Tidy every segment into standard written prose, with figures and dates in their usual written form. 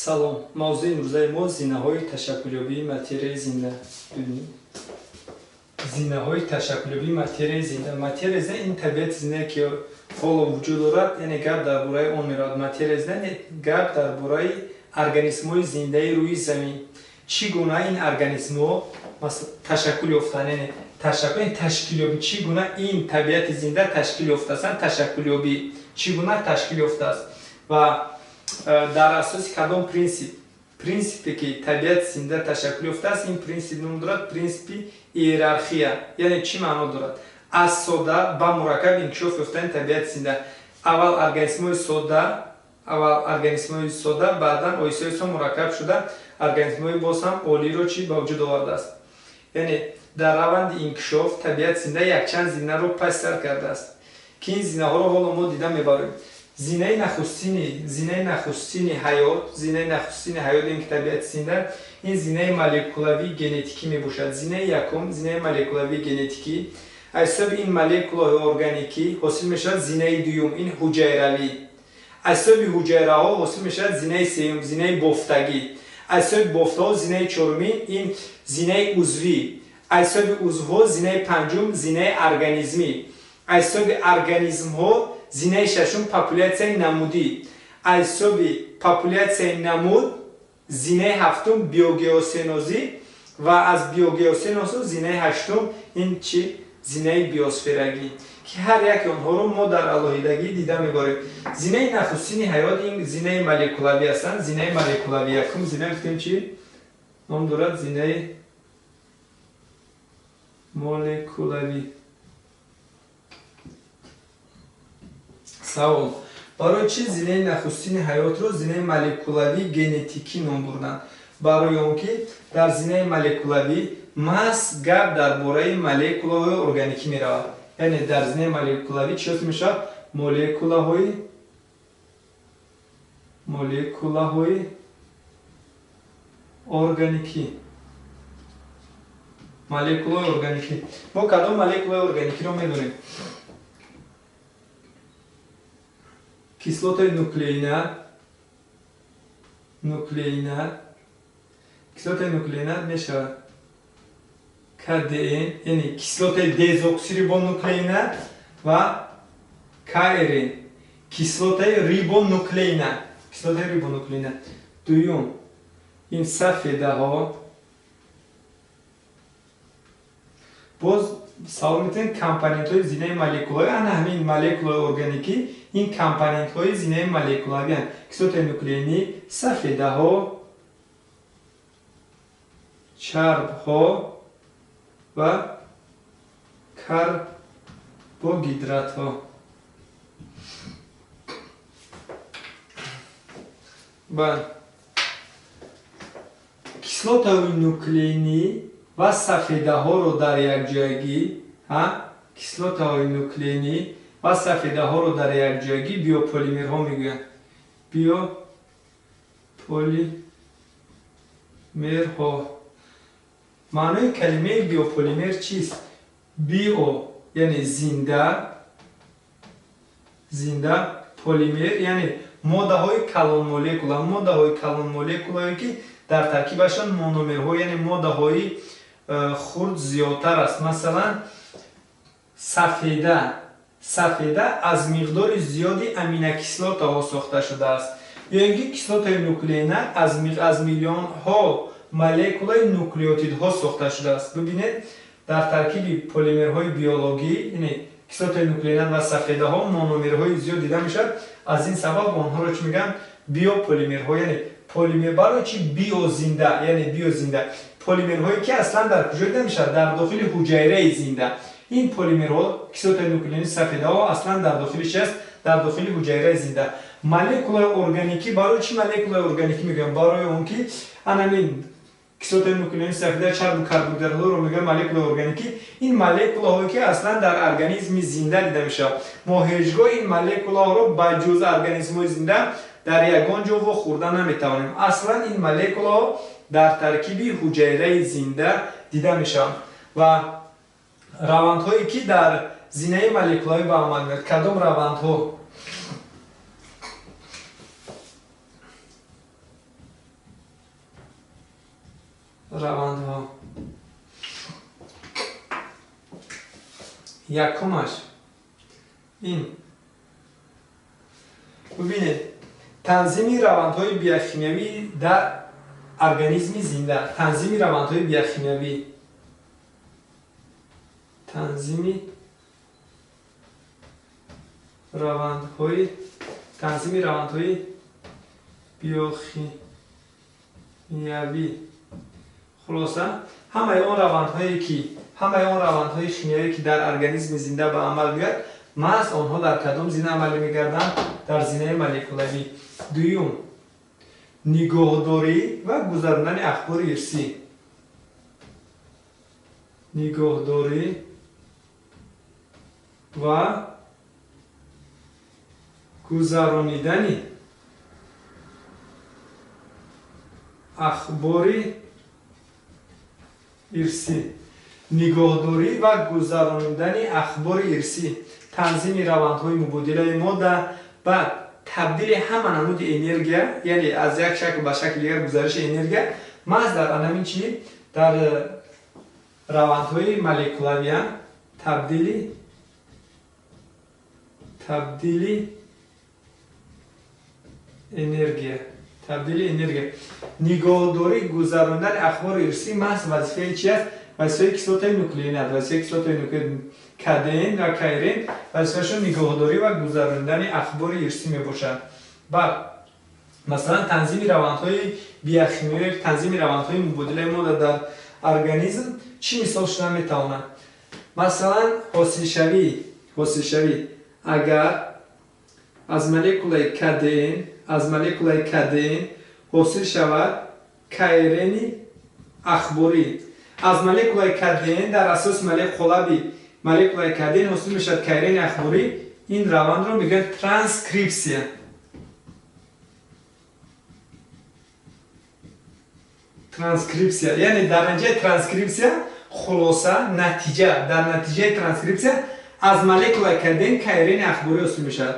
Салом. Мавзӯи имрӯзаи мо зинаҳои ташаккулёбии материяи зинда. Бибинед. Зинаҳои ташаккулёбии материяи зинда. Материяи зинда ин табиати зиндае ки ҳоло вуҷуд дорад, яъне гап дар бораи он меравад. Материяи зинда яъне гап дар бораи организмҳои зиндаи рӯи замин. Чӣ гуна ин организмҳо ташаккул ёфтанд, яъне ташаккул, яъне ташкилёбӣ, чӣ гуна ин табиати зинда ташкил ёфтааст, ташаккулёбӣ чӣ гуна ташкил ёфтааст ва дар асоси кадом принсип? Принсипе ки табиати зинда ташаккул ёфтааст, ин принсип ном дорад принсипи иерархия. Яъне чӣ маъно дорад? Аз сода ба мураккаб инкишоф ёфтани табиати зинда. Аввал организмҳои сода, аввал организмҳои сода, баъдан оҳиста оҳиста мураккаб шуда организмҳои боз ҳам олиро чӣ ба вуҷуд овардааст. Яъне дар раванди инкишоф табиати зинда якчанд зинаро паси сар кардааст, ки ин зинаҳоро ҳоло мо дида мебарем. Зинаи нахустини, зинаи нахустини ҳаёт, зинаи нахустини ҳаёт ин ки табиати зинда, ин зинаи молекулавии генетикӣ мебошад. Зинаи якум, зинаи молекулавии генетикӣ. Аз ҳисоби ин молекулаҳои органикӣ ҳосил мешавад зинаи дуюм, ин ҳуҷайравӣ. Аз ҳисоби ҳуҷайраҳо ҳосил мешавад зинаи сеюм, зинаи бофтагӣ. Аз ҳисоби бофтаҳо зинаи чорумин, ин зинаи узвӣ. Аз ҳисоби узвҳо зинаи панҷум, зинаи организмӣ. Аз ҳисоби организмҳо зинаи шашум, популяцияи намудӣ. Аз ҳисоби популяцияи намуд зинаи ҳафтум, биогеосенозӣ ва аз биогеосенозу зинаи ҳаштум ин чӣ? Зинаи биосферагӣ, ки ҳар яке онҳоро мо дар алоҳидагӣ дида мебарем. Зинаи нахустини ҳаёт ин зинаи молекулавӣ ҳастанд. Зинаи молекулавӣ якум зина гуфтем чӣ ном дорад? Зинаи молекулавӣ. Савол: барои чӣ зинаи нахустини ҳаётро зинаи молекулавии генетикӣ ном бурданд? Барои он ки дар зинаи молекулавӣ маҳз гап дар бораи молекулаҳои органикӣ меравад. Яъне дар зинаи молекулавӣ чӣ ҳосил мешавад? Молекулаҳои органикӣ. Молекулаҳои органикӣ. Мо кадом молекулаи органикиро медонем? Кислотаи нуклеинат, нуклеинат, кислотаи нуклеинат мешавад КДН, яъне кислотаи дезоксирибонуклеинат ва КРН, кислотаи рибонуклеинат, кислотаи рибонуклеинат. Дуюм, ин сафедаҳо. Боз савол метавонед компонентҳои зинаи молекулавӣ, ана ҳамин молекулаи органикӣ, ин компонентҳои зинаи молекулавианд. Кислотаи нуклеинӣ, сафедаҳо, чарбҳо ва карбогидратҳо. Баъд кислотаҳои нуклеинӣ ва сафедаҳоро дар якҷоягӣ, кислотаҳои нуклеинӣ ва сафедаҳоро дар якҷоягӣ биополимерҳо мегӯянд. Биополимерҳо. Маънои калимаи биополимер чист? Био яъне зинда, зинда, полимер яъне моддаҳои калонмолекула, моддаҳои калонмолекулае ки дар таркибашон мономерҳо, яъне моддаҳои хурд зиёдтар аст. Масалан, сафеда. Сафеда аз миқдори зиёди аминокислотаҳо сохта шудааст. Ё ин ки кислотаи нуклеинат аз миллионҳо молекулаи нуклеотидҳо сохта шудааст. Бибинед, дар таркиби полимерҳои биологӣ, яъне кислотаи нуклеинат ва сафедаҳо мономерҳои зиёд дида мешавад. Аз ин сабаб онҳоро чӣ мегӯянд? Биополимерҳо, яъне полимер. Барои чӣ биозинда, яъне биозинда? Полимерҳое ки аслан дар куҷо дида мешавад? Дар дохили ҳуҷайраи зинда. Ин полимерҳо, кислотаи нуклеинӣ, сафедаҳо аслан дар дохили чи аст? Дар дохили ҳуҷайраи зинда. Молекулаи органикӣ, барои чӣ молекулаи органикӣ мегӯям? Барои он ки анамин кислотаи нуклеинӣ, сафеда, чарбу карбогидратҳоро мегӯям молекулаи органикӣ. Ин молекулаҳое ки аслан дар организми зинда дида мешавад. Мо ҳеҷ гоҳ ин молекулаҳоро ба ҷуз организмҳои зинда дар ягон ҷо вохӯрда наметавонем. Аслан ин молекулаҳо дар таркиби ҳуҷайраи зинда дида мешаванд ва равандҳое ки дар зинаи молекулавӣ ба амал меояд. Кадом равандҳо? Равандҳо. Якумаш ин, бубинед, танзими равандҳои биохимиявӣ дар организми зинда. Танзими равандҳои биохимиявӣ, танзими равандҳои, танзими равандҳои биохимиявӣ. Хулоса, ҳамаи он равандҳое ки, ҳамаи он равандҳои химиявӣ, ки дар организми зинда ба амал меояд, маҳз онҳо дар кадом зина амалӣ мегарданд? Дар зинаи молекулавӣ. Дуюм, нигоҳдорӣ ва гузарондани ахбори ирсӣ. Нигоҳдорӣ ва гузаронидани ахбори ирсӣ. Нигоҳдорӣ ва гузаронидани ахбори ирсӣ, танзими равандҳои мубодилаи модда ва табдили ҳама намуди энергия, яъне аз як шакл ба шакли дигар гузариши энергия, маҳз дар анамин чи, дар равандҳои молекулавия. Табдили энергия, табдили энергия, нигоҳдорӣ, гузарондани ахбори ирсӣ маҳз вазифаи чи аст? Вазифаи кислотаи нуклеин аст. Вазифаи кислотаи нуклеин, КДН ва КРН вазифаашон нигоҳдорӣ ва гузарондани ахбори ирсӣ мебошад. Баъд, масалан, танзими равандҳои биохимиявӣ, танзими равандҳои мубодилаи модда дар организм чӣ мисол шуда метавонад? Масалан, ҳосилшавӣ агар аз молекулаи КДН, аз молекулаи КДН ҳосил шавад КРН-и ахборӣ. Аз молекулаи КДН дар асоси қолаби молекулаи КДН ҳосил мешавад КРН-и ахборӣ. Ин равандро мегӯянд транскрипсия. Транскрипсия, яъне дар натиҷаи транскрипсия, хулоса, натиҷа, дар натиҷаи транскрипсия аз молекулаи КДН КРН-и ахборӣ ҳосил мешавад.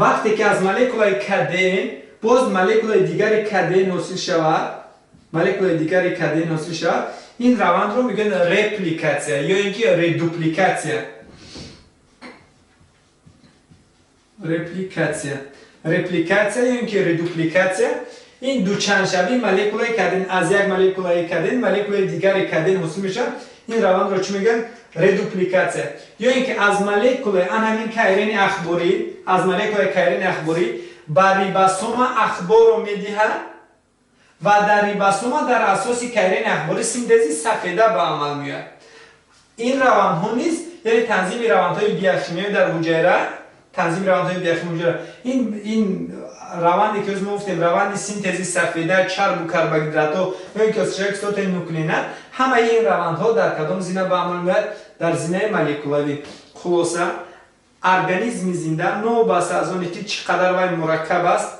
Вақте ки аз молекулаи КДН боз молекулаи дигари КДН ҳосил шавад, молекулаи дигари КДН ҳосил шавад, ин равандро мегӯянд репликатсия ё ин ки редупликатсия. Репликатсия, репликатсия ё ин ки редупликатсия, ин дучандшавии молекулаи КДН, аз як молекулаи КДН молекулаи дигари КДН ҳосил мешавад. Ин равандро чӣ мегӯянд? Редупликатсия. Ё ин ки аз молекулаи ан ҳамин КРН-и ахборӣ, аз молекулаи КРН-и ахборӣ ба рибосома ахборро медиҳад ва дар рибосома дар асоси КРН-и ахборӣ синтези сафеда ба амал меояд. Ин равандҳо низ, яъне танзими равандҳои биохимиявӣ дар ҳуҷайра, танзими равандҳои биохимиявӣ ҳуҷайра, ин раванде ки мо гуфтем, раванди синтези сафеда, чарбу карбогидратҳо ё ин ки ҳосилшавии кислотаи нуклеинат, ҳамаи ин равандҳо дар кадом зина ба амал меояд? Дар зинаи молекулавӣ. Хулоса, организми зинда новобаста аз оне ки чӣ қадар вай мураккаб аст,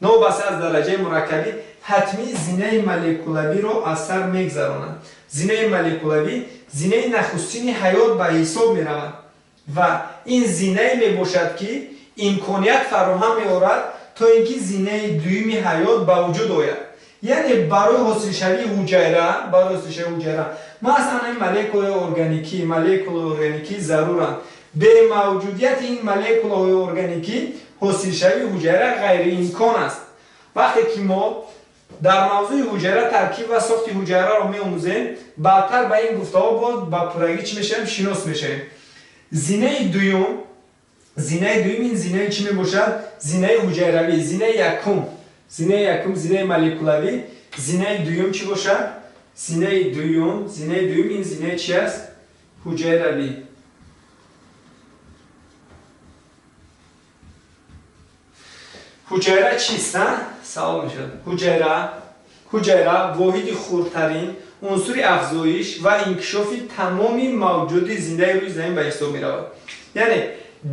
новобаста аз дараҷаи мураккабӣ, ҳатмӣ зинаи молекулавиро аз сар мегзаронад. Зинаи молекулавӣ зинаи нахустини ҳаёт ба ҳисоб меравад ва ин зинае мебошад, ки имконият фароҳам меорад, то ин ки зинаи дуюми ҳаёт ба вуҷуд ояд. Яъне барои ҳосилшавии ҳуҷайра, барои ҳосилшавии ҳуҷайра маҳз ҳамин молекулаи органикӣ, молекулаи органикӣ заруранд. Бе мавҷудияти ин молекулаҳои органикӣ ҳосилшавии ҳуҷайра ғайриимкон аст. Вақте ки мо дар мавзӯи ҳуҷайра, таркиб ва сохти ҳуҷайраро меомӯзем, баъдтар ба ин гуфтаҳо боз ба пуррагӣ чӣ мешавем? Шинос мешавем. Зинаи дуюм, зинаи дуюм ин зинаи чӣ мебошад? Зинаи ҳуҷайравӣ. Зинаи якум, зинаи якум зинаи молекулавӣ. Зинаи дуюм чӣ бошад? Зинаи дуюм, зинаи дуюм ин зинаи чӣ аст? Ҳуҷайравӣ. Ҳуҷайра чист? Савол мешавад. Ҳуҷайра, ҳуҷайра воҳиди хурдтарин унсури афзоиш ва инкишофи тамоми мавҷуди зиндаи рӯи замин ба ҳисоб меравад. Яъне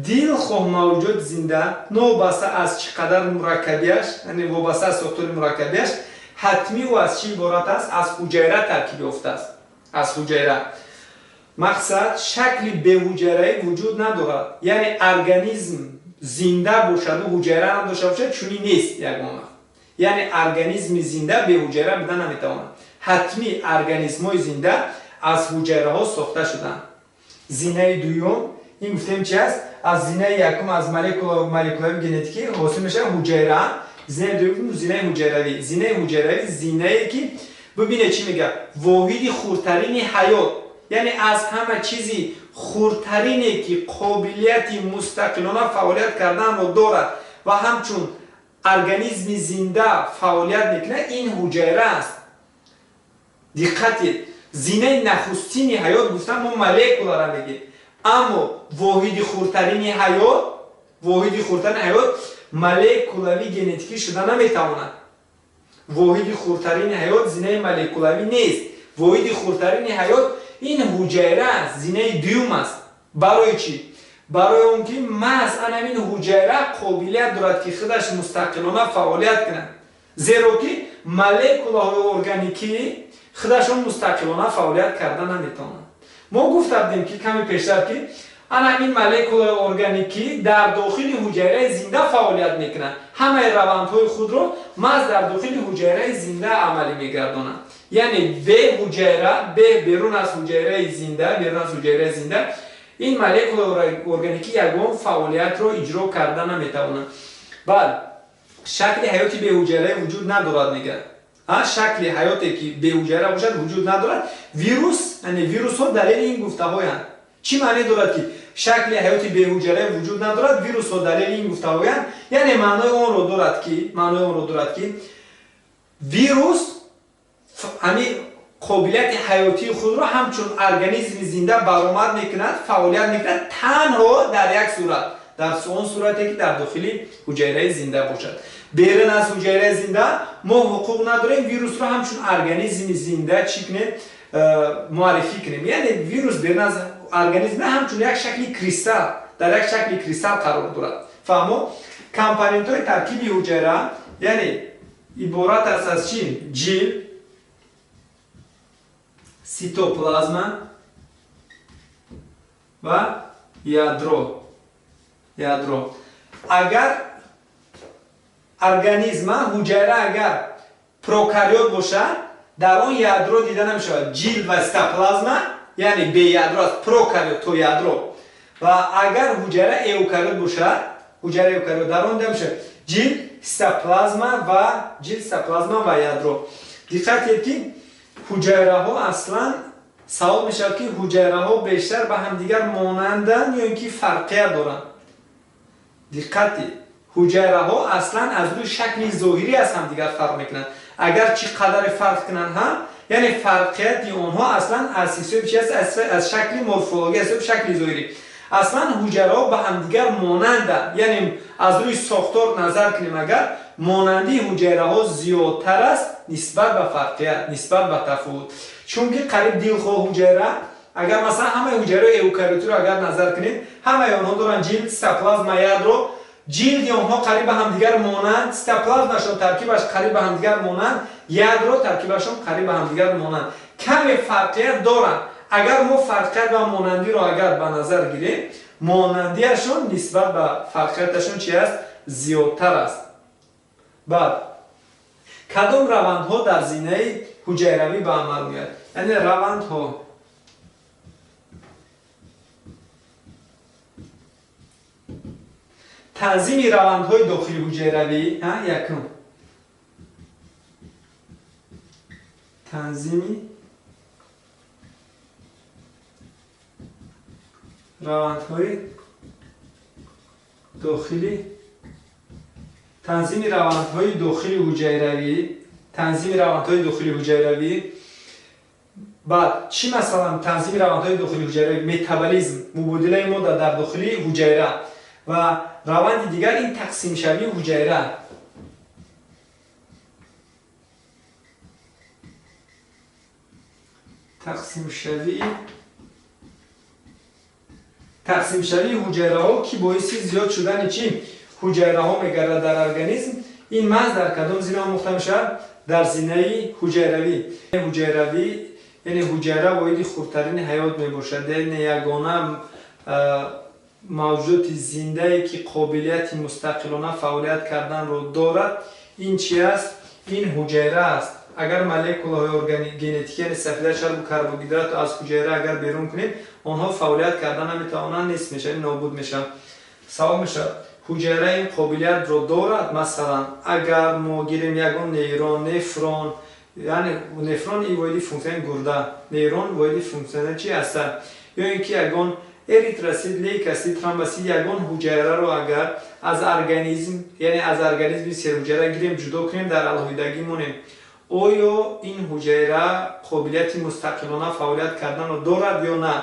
дилхоҳ мавҷуд зинда, новобаста аз чӣ қадар мураккабиаш, яъне вобаста аз сохтори мураккабиаш, ҳатмӣ ӯ аз чӣ иборат аст? Аз ҳуҷайра таркиб ёфтааст. Аз ҳуҷайра. Мақсад, шакли беҳуҷайраӣ вуҷуд надорад. Яъне организм зинда бошаду ҳуҷайра надошта бошад, чунин нест ягон вақт. Яъне организми зинда беҳуҷайра буда наметавонад. Ҳатмӣ организмҳои зинда аз ҳуҷайраҳо сохта шуданд. Зинаи дуюм ин гуфтем чи аст? Аз зинаи якум аз молекулави генетикӣ ҳосил мешавад ҳуҷайра. Зинаи дуюм зинаи ҳуҷайравӣ. Зинаи ҳуҷайравӣ зинае ки бибинед чӣ мегӯяд? Воҳиди хурдтарини ҳаёт, яъне аз ҳама чизи хурдтарине ки қобилияти мустақилона фаъолият карданро дорад ва ҳамчун организми зинда фаъолият мекунад, ин ҳуҷайра аст. Диққат диҳед, зинаи нахустини ҳаёт гуфтан мо молекуларо мегӯем, аммо воҳиди хурдтарини ҳаёт, воҳиди хурдтарини ҳаёт молекулавӣ генетикӣ шуда наметавонад. Воҳиди хурдтарини ҳаёт зинаи молекулавӣ нест. Воҳиди хурдтарини ҳаёт ин ҳуҷайра аст, зинаи дуюм аст. Барои чӣ? Барои он ки маҳз ана ҳамин ҳуҷайра қобилият дорад ки худаш мустақилона фаъолият кунад, зеро ки молекулаҳои органикӣ худашон мустақилона фаъолият карда наметавонанд. Мо гуфта будем ки каме пештар ки ана ҳамин молекулаи органикӣ дар дохили ҳуҷайраи зинда фаъолият мекунад, ҳамаи равандҳои худро маҳз дар дохили ҳуҷайраи зинда амалӣ мегардонад. Яъне бе ҳуҷайра, бе берун аз ҳуҷайраи зинда, берун аз ҳуҷайраи зинда ин молекулаи органикӣ ягон фаъолиятро иҷро карда наметавонад. Баъд шакли ҳаёти беҳуҷайраи вуҷуд надорад, мегӯяд. Шакли ҳаёте ки беҳуҷайра бошад вуҷуд надорад. Вирус, яъне вирусҳо далели ин гуфтаҳоянд. Чӣ маъне дорад ки шакли ҳаёти беҳуҷайраи вуҷуд надорад? Вирусҳо далели ин гуфтаҳоянд. Яъне маънои онро дорад ки, маънои онро дорад ки вирус ҳамин қобилияти ҳаётии худро ҳамчун организми зинда баромад мекунад, фаъолият мекунад танҳо дар як сурат, дар он сурате ки дар дохили ҳуҷайраи зинда бошад. Берун аз ҳуҷайраи зинда мо ҳуқуқ надорем вирусро ҳамчун организми зинда чӣ кунем, муаррифӣ кунем. Яъне вирус берун аз организм ҳамчун як шакли кристалл, дар як шакли кристалл қарор дорад. Фаҳмо? Компонентҳои таркиби ҳуҷайра, яъне иборат аст аз чӣ? Ҷилд, ситоплазма ва ядро. Ядро. Агар организма, ҳуҷайра агар прокариот бошад, дар он ядро дида намешавад. Ҷилд ва ситоплазма, яъне беядро аст, прокариот то ядро. Ва агар ҳуҷайра эукариот бошад, ҳуҷайра эукариот дар он дида мешавад ҷилд, ситоплазма ва ҷилд, ситоплазма ва ядро. Диққат кунед ки ҳуҷайраҳо аслан савол мешавад ки ҳуҷайраҳо бештар ба ҳамдигар монанданд ё ин ки фарқият доранд. Диққат диҳед, ҳуҷайраҳо аслан аз рӯи шакли зоҳирӣ аз ҳамдигар фарқ мекунанд. Агар чӣ қадаре фарқ кунанд ҳам, яъне фарқияти онҳо аслан аз ҳисоби чи аст? Аз шакли морфология, аз ҳисоби шакли зоҳирӣ. Аслан ҳуҷайраҳо ба ҳамдигар монанданд. Яъне аз рӯи сохтор назар кунем агар, монандии ҳуҷайраҳо зиёдтар аст нисбат ба фарқият, нисбат ба тафовут. Чунки қариб дилхоҳ ҳуҷайра, агар масалан ҳамаи ҳуҷайраҳои эукариотиро агар назар кунем, ҳамаи онҳо доранд ҷилд, ситоплазма, ядро. Ҷилди онҳо қариб ба ҳамдигар монанд, ситоплазмашон таркибаш қариб ба ҳамдигар монанд, ядро таркибашон қариб ба ҳамдигар монанд. Каме фарқият доранд. Агар мо фарқият ва монандиро агар ба назар гирем, монандиашон нисбат ба фарқияташон чи аст? Зиёдтар аст. Баъд кадом равандҳо дар зинаи ҳуҷайравӣ ба амал меояд? Яъне равандҳо танзими равандҳои дохили ҳуҷайравӣ, якум танзими равандҳои дохили, танзими равандҳои дохили ҳуҷайравӣ, танзими равандҳои дохили ҳуҷайравӣ. Баъд чӣ масалан танзими равандҳои дохили ҳуҷайравӣ? Метаболизм, мубодилаи модда дар дохили ҳуҷайра ва раванди дигар ин тақсимшавии ҳуҷайра. Тақсимшавии ҳуҷайраҳо ки боиси зиёд шудани чӣ ҳуҷайраҳо мегардад дар организм, ин маҳз дар кадом зина омӯхта мешавад? Дар зинаи ҳуҷайравӣ. Ҳуҷайравӣ яъне ҳуҷайра воҳиди хурдтарини ҳаёт мебошад, яъне ягона мавҷудоти зиндае ки қобилияти мустақилона фаъолият карданро дорад, ин чи аст? Ин ҳуҷайра аст. Агар молекулаҳои генетикӣ, яъне сафеда, чарбу карбогидратро аз ҳуҷайра агар берун кунем, онҳо фаъолият карда наметавонанд, нест мешаванд, нобуд мешаванд. Савол мешавад, ҳуҷайра ин қобилиятро дорад? Масалан, агар мо гирем ягон нейрон, нефрон, яъне нефрон ин воҳиди функсионали гурда, нейрон воҳиди функсионали чи ҳастанд? Ё ин ки ягон эритросит, лейкосит, тромбосит, ягон ҳуҷайраро агар аз организм, яъне аз организми серҳуҷайра гирем, ҷудо кунем, дар алоҳидагӣ монем, оё ин ҳуҷайра қобилияти мустақилона фаъолият карданро дорад ё на?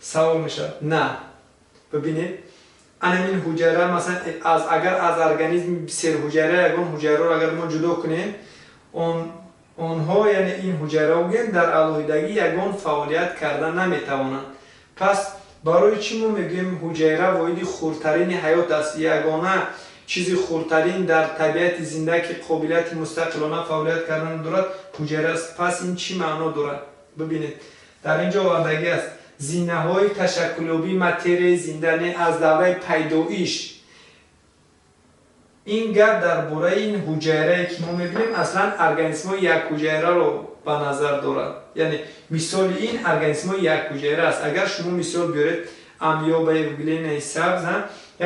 Савол мешавад, на. Бибинед, ана ин ҳуҷайра, масалан, агар аз организми серҳуҷайра ягон ҳуҷайраро агар мо ҷудо кунем, онҳо, яъне ин ҳуҷайраҳо гӯем, дар алоҳидагӣ ягон фаъолият карда наметавонанд. Пас барои чӣ мо мегӯем ҳуҷайра воҳиди хурдтарини ҳаёт аст? Ягона чизи хурдтарин дар табиати зинда, ки қобилияти мустақилона фаъолият кардан дорад, ҳуҷайра аст. Пас ин чӣ маъно дорад? Бибинед, дар ин ҷо овардагӣ аст: зинаҳои ташаккулёбии материяи зинда, не аз давраи пайдоиш. Ин гап дар бораи ин ҳуҷайрае, ки мо мебинем, аслан организмҳои якҳуҷайраро ба назар дорад. Яъне мисоли ин организмҳои якҳуҷайра аст. Агар шумо мисол биёред амёба, эвгленаи сабз,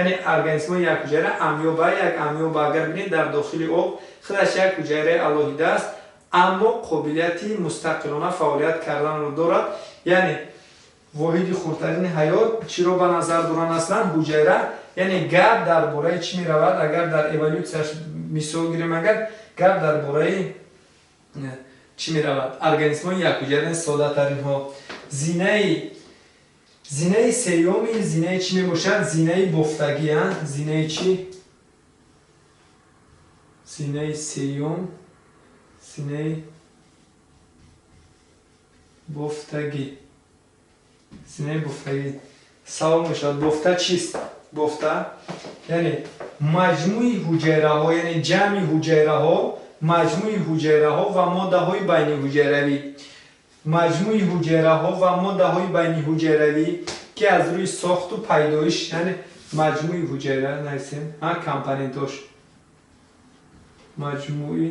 яъне организмҳои якҳуҷайра, амёба, як амёба агар бинед дар дохили об, худаш як ҳуҷайраи алоҳида аст, аммо қобилияти мустақилона фаъолият карданро дорад. Яъне воҳиди хурдтарини ҳаёт чиро ба назар доранд аслан? Ҳуҷайра. Яъне гап дар бораи чӣ меравад? Агар дар эволюсияш мисол гирем, агар гап дар бораи чӣ меравад? Организмҳои якҳуҷайра, соддатаринҳо. Зинаи сеюм ин зинаи чӣ мебошад? Зинаи бофтагӣ. Зинаи чӣ? Зинаи сеюм, зинаи бофтагӣ. Зинаи бофтагӣ. Савол мешавад, бофта чист? Бофта яъне маҷмӯи ҳуҷайраҳо, яъне ҷамъи ҳуҷайраҳо, маҷмӯи ҳуҷайраҳо ва моддаҳои байниҳуҷайравӣ, маҷмӯи ҳуҷайраҳо ва моддаҳои байниҳуҷайравӣ, ки аз рӯи сохту пайдоиш, яъне маҷмӯи ҳуҷайра нависем, компонентош, маҷмӯи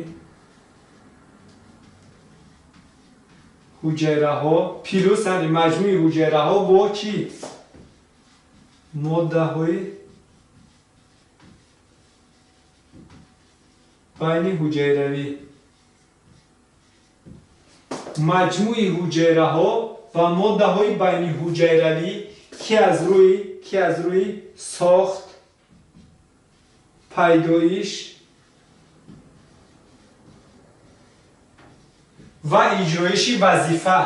ҳуҷайраҳо плюс, яъне маҷмӯи ҳуҷайраҳо бо чӣ? Моддаҳои байниҳуҷайравӣ. Маҷмӯи ҳуҷайраҳо ва моддаҳои байниҳуҷайравӣ, ки аз рӯи сохт, пайдоиш ва иҷроиши вазифа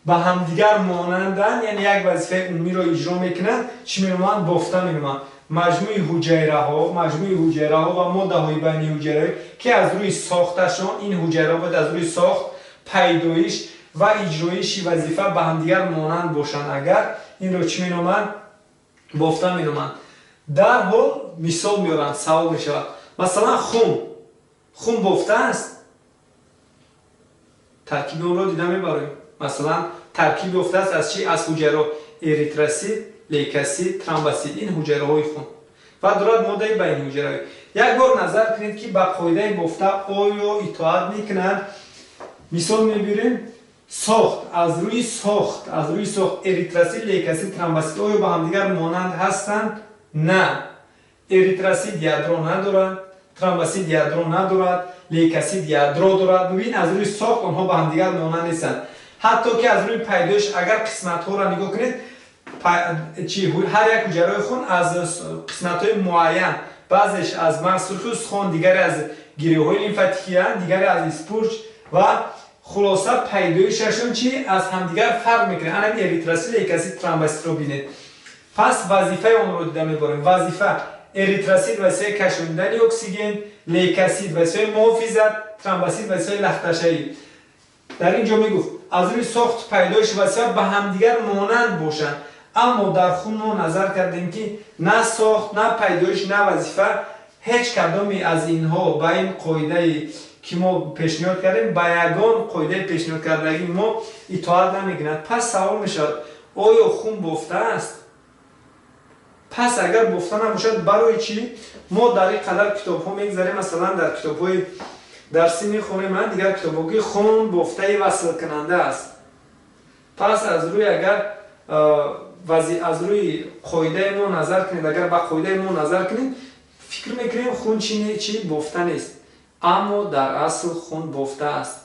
ба ҳамдигар монанданд, яъне як вазифаи умумиро иҷро мекунанд, чӣ меноманд? Бофта меноманд. Маҷмӯи ҳуҷайраҳо ва моддаҳои байниҳуҷайравӣ, ки аз рӯи сохташон, ин ҳуҷайраҳо бояд аз рӯи сохт, пайдоиш ва иҷроиши вазифа ба ҳамдигар монанд бошанд, агар инро чӣ меноманд? Бофта меноманд. Дарҳол мисол меоранд. Савол мешавад, масалан, хун. Хун бофта аст? Таркиби онро дида мебароем. Масалан, таркиб ёфтааст аз чӣ? Аз ҳуҷайраҳо: эритросит, лейкосит, тромбосит, ин ҳуҷайраҳои хун, ва дорад моддаи байниҳуҷайравӣ. Як бор назар кунед, ки ба қоидаи бофта оё итоат мекунанд. Мисол мебирем: сохт, аз рӯи сохт эритросит, лейкосит, тромбосит оё ба ҳамдигар монанд ҳастанд? На. Эритросит ядро надорад, тромбосит ядро надорад, лейкосит ядро дорад. Бибин, аз рӯи сохт онҳо ба ҳамдигар монанд нестанд. Ҳатто ки аз рӯи пайдоиш агар қисматҳоро нигоҳ кунед, чи ҳар як ҳуҷайраҳои хун аз қисматҳои муайян, баъзеш аз мағз сурхи устухон, дигаре аз гиреҳҳои лимфатикиянд, дигаре аз испурч ва хулоса пайдоишашон чи аз ҳамдигар фарқ мекунад. Анам эритросит, лейкосит, тромбоситро бинед. Пас вазифаи онро дида мебарем. Вазифа: эритросит вазифаи кашондани оксиген, лейкосит вазифаи муҳофизат, тромбосит вазифаи лахташавӣ. Дар ин ҷо мегуфт, аз рӯи сохт, пайдоиш, вазифа ба ҳамдигар монанд бошанд, аммо дар хун мо назар кардем, ки на сохт, на пайдоиш, на вазифа, ҳеҷ кадоме аз инҳо ба ин қоидае, ки мо пешниҳод кардем, ба ягон қоидаи пешниҳодкардагии мо итоат намекунад. Пас савол мешавад, оё хун бофта аст? Пас агар бофта набошад, барои чӣ мо дар ин қадар китобҳо мегзарем? Масалан, дар китобҳои дарсӣ мехонем, дигар китобҳо, ки хун бофтаи васлкунанда аст. Пас аз рӯи агар аз рӯи қоидаи мо назар кунед, агар ба қоидаи мо назар кунед, фикр мекунем хун чӣ бофта нест, аммо дар асл хун бофта аст.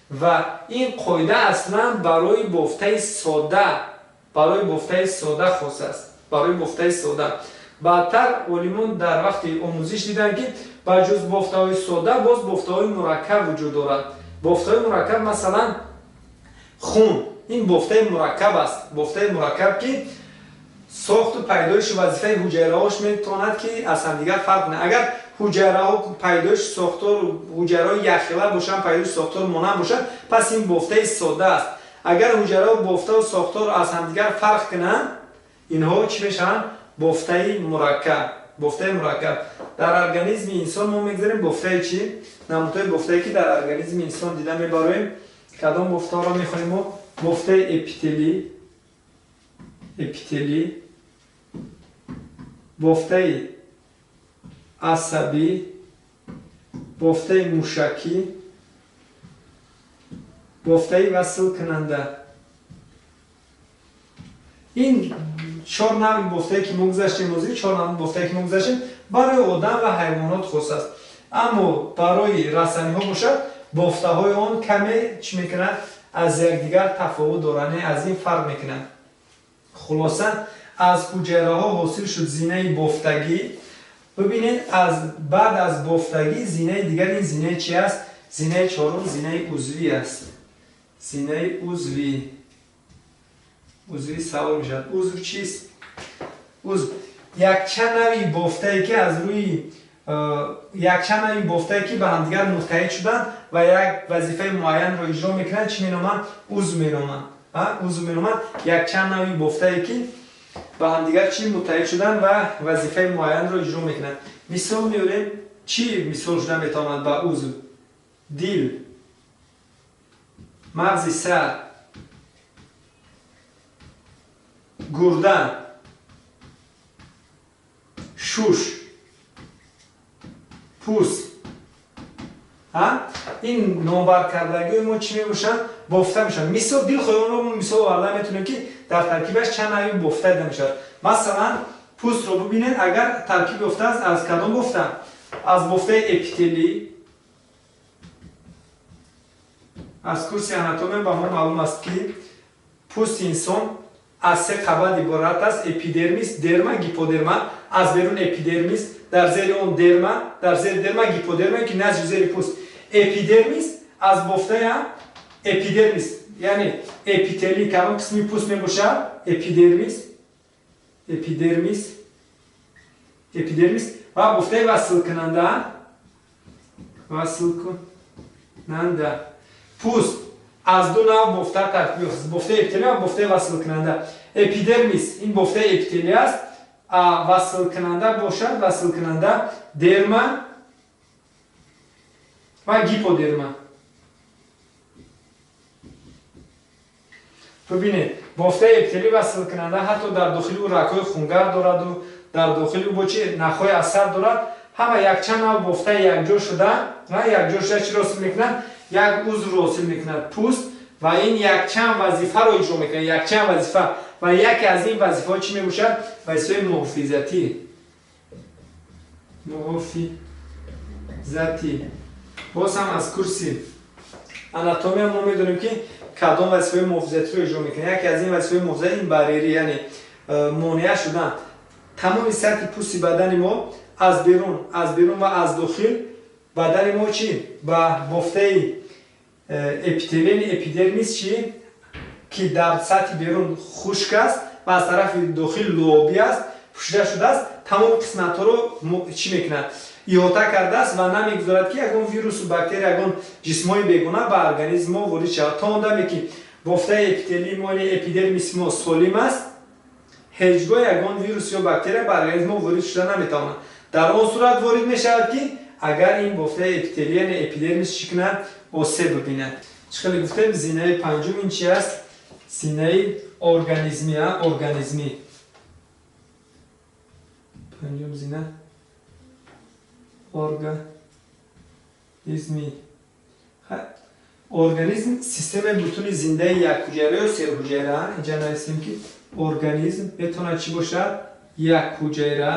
Ва ин қоида аслан барои бофтаи сода, барои бофтаи сода хос аст, барои бофтаи сода. Баъдтар олимон дар вақти омӯзиш диданд, ки ба ҷуз бофтаҳои сода боз бофтаҳои мураккаб вуҷуд дорад. Бофтаҳои мураккаб, масалан, хун ин бофтаи мураккаб аст, бофтаи мураккаб, ки сохту пайдоиши вазифаи ҳуҷайраҳош метавонад, ки аз ҳамдигар фарқ кунад. Агар ҳуҷайраҳо пайдоиши сохтор ҳуҷайраҳои якхела бошанд, пайдоиши сохтор монанд бошад, пас ин бофтаи сода аст. Агар ҳуҷайраҳо бофтаву сохтор аз ҳамдигар фарқ кунанд, инҳо чӣ мешаванд? Бофтаи мураккаб. Бофтаи мураккаб. Дар организми инсон мо мегзарем бофтаи чӣ? Намудҳои бофтае, ки дар организми инсон дида мебароем. Кадом бофтаҳоро мехонем мо? Бофтаи эпителӣ, эпителӣ, бофтаи асабӣ, бофтаи мушакӣ, бофтаи васлкунанда. Ин чор навъи бофтае, ки мо гузаштем ҳозир, чор навъи бофтае, ки мо гузаштем, барои одам ва ҳайвонот хос аст. Аммо барои растаниҳо бошад, бофтаҳои он каме чӣ мекунад? Аз якдигар тафовут доранд, аз ин фарқ мекунанд. Хулоса, аз ҳуҷайраҳо ҳосил шуд зинаи бофтагӣ. Бибинед, аз баъд аз бофтагӣ зинаи дигар ин зинаи чи аст? Зинаи чорум зинаи узвӣ аст. Зинаи узвӣ. Узвӣ савол мешавад. Узв чист? Узв якчанд навъи бофтае, ки аз рӯи якчанд навъи бофтае, ки ба ҳамдигар муттаҳид шуданд ва як вазифаи муайянро иҷро мекунанд, чӣ меноманд? Узв меноманд. Узв меноманд якчанд навъи бофтае, ки ба ҳамдигар чӣ муттаҳид шуданд ва вазифаи муайянро иҷро мекунанд. Мисол меорем, чӣ мисол шуда метавонад ба узв? Дил, мағзи сар, гурда, шуш, пӯст. Ин номбаркардагиҳои мо чӣ мебошанд? Бофта мешаванд. Мисол дилхоҳи онро мо мисол оварда метавонем, ки дар таркибаш чанд навъи бофта дида мешавад. Масалан, пӯстро бибинед, агар таркиб ёфтааст аз кадом бофта? Аз бофтаи эпителӣ. Аз курси анатомия ба мо маълум аст, ки пӯсти инсон аз се қабат иборат аст: эпидермис, дерма, гиподерма. Аз берун эпидермис, дар зери он дерма, дар зери дерма гиподерма, ки назди зери пӯст. Эпидермис аз бофтаи эпидермис, яъне эпителӣ, кадом қисми пӯст мебошад? Эпидермис, эпидермис, эпидермис ва бофтаи васлкунанда, васлкунанда. Пӯст аз ду навъ бофта таркиб ёфтааст: бофтаи эпителӣ ва бофтаи васлкунанда. Эпидермис ин бофтаи эпителӣ аст, а васлкунанда бошад, васлкунанда дерма ва гиподерма. Бибинед, бофтаи эпителӣ васлкунанда ҳатто дар дохили ӯ рагҳои хунгар дораду дар дохили ӯ бо чи нахҳои асаб дорад. Ҳама якчанд навъ бофтаи якҷо шуда, якҷо шуда чиро ҳосил мекунанд? Як узвро ҳосил мекунад, пӯст, ва ин якчанд вазифаро иҷро мекунад, якчанд вазифа. Ва яке аз ин вазифаҳо чӣ мебошад? Вазифаи муҳофизатӣ. Муҳофизатӣ. Боз ҳам аз курси анатомия мо медонем, ки кадом вазифаи муҳофизатиро иҷро мекунад. Яке аз ин вазифаи муҳофизатӣ ин барьерӣ, яъне монеа шудан. Тамоми сатҳи пӯсти бадани мо аз берун ва аз дохил бадани мо чӣ? Ба бофтаи эпителии эпидермис чӣ, ки дар сатҳи берун хушк аст ва аз тарафи дохил луобӣ аст, пӯшида шудааст, тамоми қисматҳоро чӣ мекунад? Иҳота кардааст ва намегузорад, ки ягон вирусу бактерия, ягон ҷисмҳои бегона ба организми мо ворид шавад. То он даме ки бофтаи эпителии мо, эпидермиси мо солим аст, ҳеҷ гоҳ ягон вирус ё бактерия ба организми мо ворид шуда наметавонад. Дар он сурат ворид мешавад, ки агар ин бофтаи эпителӣ, яъне эпидермис, чӣ кунад? Осеб бибинад. Чӣ хеле гуфтем, зинаи панҷум ин чи аст? Зинаи организмӣ, организмӣ. Панҷум зина организмӣ. Организм системаи бутуни зиндаи якҳуҷайра ё серҳуҷайра. Инҷа нависем, ки организм метавонад чӣ бошад? Якҳуҷайра,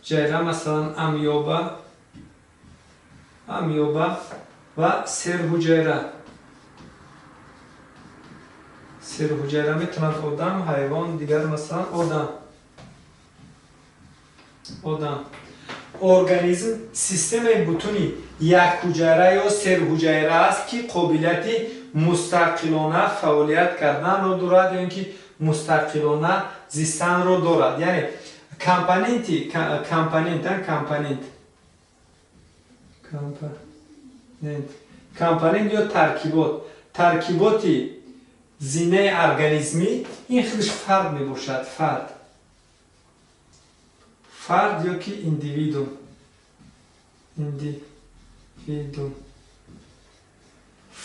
ҷайра, масалан, амёба ва серҳуҷайра. Серҳуҷайра метавонад одам, ҳайвон, дигар, масалан, одам. Организм системаи бутуни якҳуҷайра ё серҳуҷайра аст, ки қобилияти мустақилона фаъолият карданро дорад ё ин ки мустақилона зистанро дорад. Яъне компоненти компонент ё таркиботи зинаи организмӣ ин худаш фард мебошад. Фард ё ки индивидуум.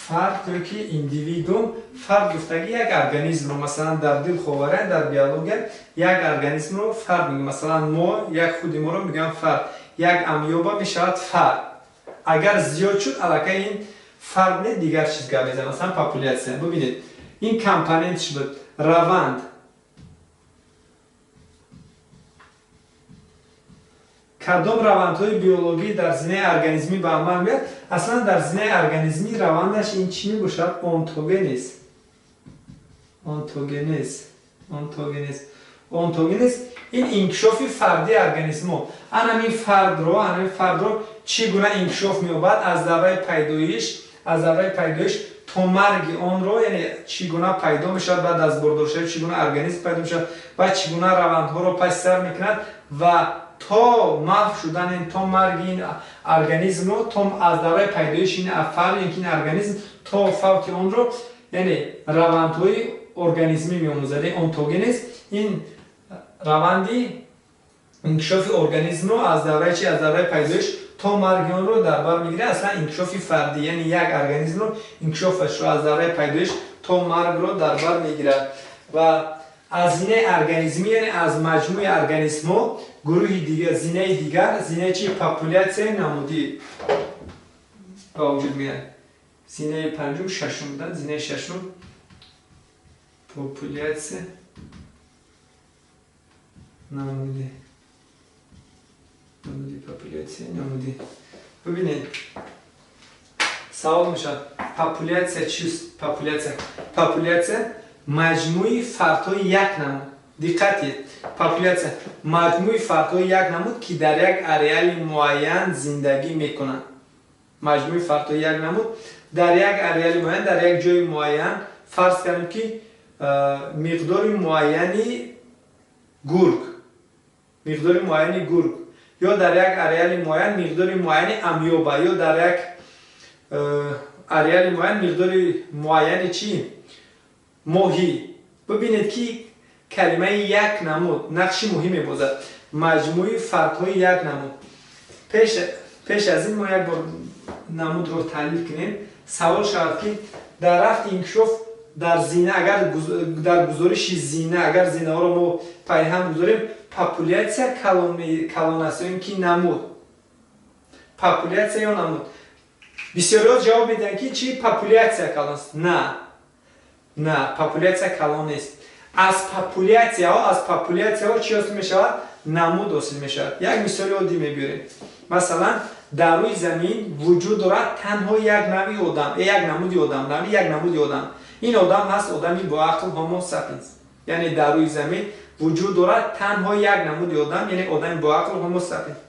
Фард ё ки индивидуум. Фард гуфтагӣ як организмро, масалан, дар дилховария, дар биология як организмро фард мегӯянд. Масалан, мо як худи моро мегӯям фард. Як амёба мешавад фард. Агар зиёд шуд, аллакай ин фард не, дигар чиз гап мезанад, масалан, популяция. Бибинед, ин компонент чӣ буд? Раванд. Кадом равандҳои биологӣ дар зинаи организмӣ ба амал меояд? Аслан дар зинаи организмӣ равандаш ин чӣ мебошад? Онтогенез. Онтогенез ин инкишофи фардии организмҳо. Анамин фардро чӣ гуна инкишоф меёбад аз давраи пайдоиш то марги онро, яъне чӣ гуна пайдо мешавад баъд аз бордоршавӣ, чӣ гуна организм пайдо мешавад ва чӣ гуна равандҳоро паси сар мекунад ва то маҳв шудан, то марги ин организмро, то аз давраи пайдоиши ин фард, ин организм то фавти онро, яъне равандҳои организмӣ меомӯзад. Онтогенез ин раванди инкишофи организмро аз давраи чи? Аз давраи пайдоиш то марги онро дар бар мегирад. Аслан инкишофи фардӣ, яъне як организмро инкишофашро аз давраи пайдоиш то маргро дар бар мегирад. Ва аз зинаи организмӣ, яъне аз маҷмӯи организмҳо гурӯҳи дигар, зинаи дигар, зинаи чи? Популяцияи намудӣ ба вуҷуд меояд. Зинаи панҷум, шашум буданд, зинаи шашум популяция намудӣ. Популяция намудӣ. Бибинед, савол мешавад: популяция чист? Популяция маҷмӯи фардҳои як намуд. Диққат диҳед, популяция маҷмӯи фардҳои як намуд, ки дар як ареали муайян зиндагӣ мекунанд. Маҷмӯи фардҳои як намуд дар як ареали муайян, дар як ҷои муайян. Фарз кунем, ки миқдори муайяни гург, ё дар як ареали муайян миқдори муайяни амёба, ё дар як ареали муайян миқдори муайяни чӣ? Моҳӣ. Бибинед, ки калимаи як намуд нақши муҳим мебозад. Маҷмӯи фардҳои як намуд. Пеш аз ин мо як бор намудро таҳлил кунем. Савол шавад, ки дар рафти инкишоф дар зина, агар дар гузориши зина, агар зинаҳоро мо пайҳам гузорем, популяция калон аст ё ин ки намуд? Популяция ё намуд? Бисёриҳо ҷавоб медиҳанд, ки чи? Популяция калон аст. На, популяция калон нест. Аз популяцияҳо чӣ ҳосил мешавад? Намуд ҳосил мешавад. Як мисоли оддӣ мебиёрем. Масалан, дар рӯи замин вуҷуд дорад танҳо як навъи одам, як намуди одам, навъи як намуди одам. Ин одам ҳаст одами боақл, Homo sapiens. Яъне дар рӯи замин вуҷуд дорад танҳо як намуди одам, яъне одами боақл, Homo sapiens.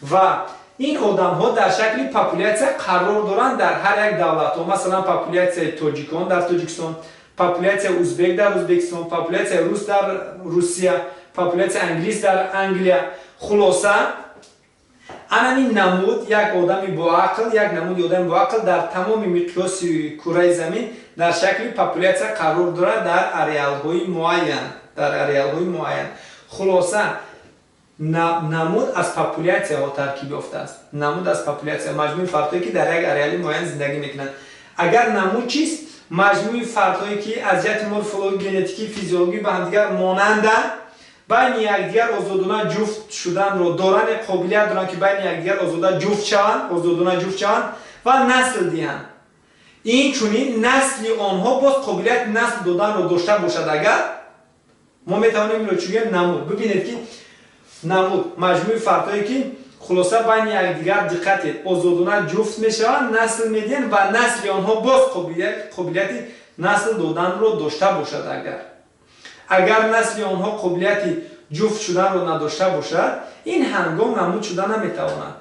Ва ин одамҳо дар шакли популяция қарор доранд дар ҳар як давлатҳо. Масалан, популяцияи тоҷикон дар Тоҷикистон, популяцияи узбек дар Узбекистон, популяцияи рус дар Русия, популяцияи англис дар Англия. Хулоса, анамин намуд, як одами боақл, як намуди одами боақл дар тамоми миқёси кураи замин дар шакли популяция қарор дорад дар ареалҳои муайян. Хулоса, намуд аз популяцияҳо таркиб ёфтааст. Намуд аз популяция, маҷмӯи фардҳое, ки дар як ареали муайян зиндагӣ мекунанд. Агар намуд чист? Маҷмӯи фардҳое, ки аз ҷиҳати морфологӣ, генетикӣ, физиологӣ ба ҳамдигар монанданд Байни якдигар озодона ҷуфт шуданро доранд, қобилият доранд, ки байни якдигар озода ҷуфт шаванд, озодона ҷуфт шаванд ва насл диҳанд. Инчунин насли онҳо боз қобилияти насл доданро дошта бошад. Агар мо метавонем инро чӣ гӯем? Намуд. Бибинед, ки намуд маҷмӯи фардҳое, ки хулоса байни якдигар, диққат, озодона ҷуфт мешаванд, насл медиҳанд ва насли онҳо боз қобилияти насл доданро дошта бошад. Агар насли онҳо қобилияти ҷуфт шуданро надошта бошад, ин ҳангом намуд шуда наметавонад.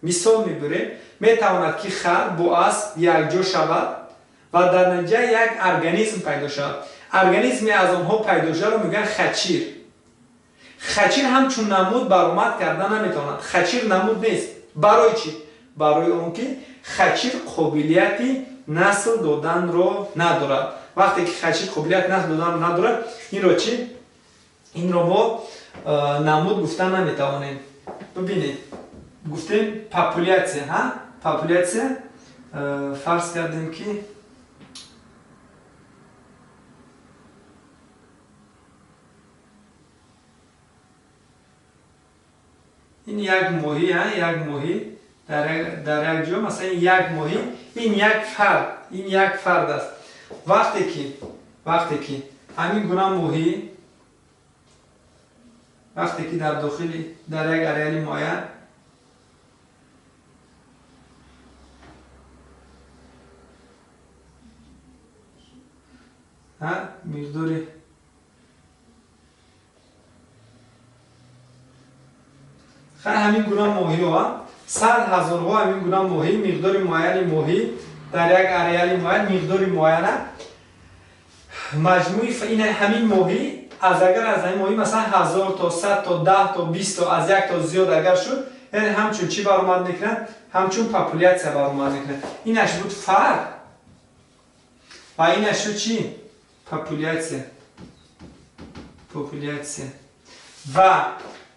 Мисол мебурем, метавонад, ки хар бо асп якҷо шавад ва дар натиҷа як организм пайдо шавад. Организме аз онҳо пайдо шударо мегӯянд хачир. Хачир ҳамчун намуд баромад карда наметавонад. Хачир намуд нест. Барои чӣ? Барои он ки хачир қобилияти насл доданро надорад. Вақте ки хачир қобилияти насл доданро надорад, инро чӣ? Инро мо намуд гуфта наметавонем. Бибинед, гуфтем популяция, ҳа? Популяция, фарз кардем, ки ин як моҳӣ, як моҳӣ дар як ҷо, масалан, як моҳӣ, ин як фард, ин як фард аст. Вақте ки ҳамин гуна моҳӣ, вақте ки дар дохили, дар як ареали муайян миқдори хай ҳамин гуна моҳиҳо, сад ҳазорҳо ҳамин гуна моҳӣ, миқдори муайяни моҳӣ дар як ареали муайян, миқдори муайяна, маҷмӯи ин ҳамин моҳӣ, аз агар аз ҳамин моҳӣ, масалан, 1000 то, 100 то, 10 то, 20 то, аз як то зиёд агар шуд, яъне ҳамчун чӣ баромад мекунад? Ҳамчун популяция баромад мекунад. Инаш буд фард ва инаш шуд чӣ? Популяция, популяция. Ва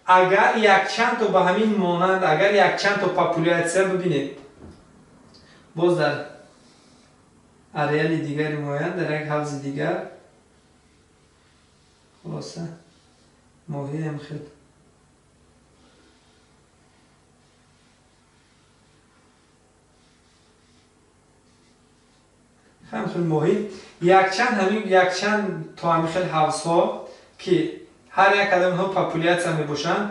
агар якчанд то ба ҳамин монанд, агар якчанд то популяция, бибинед, боз дар ареали дигари муайян, дар як ҳавзи дигар, хулоса, моҳиам хел ҳам хел моҳӣ, якчанд ҳамин, якчанд то ҳамин хел ҳавзҳо, ки ҳар як кадом онҳо популяция мебошанд,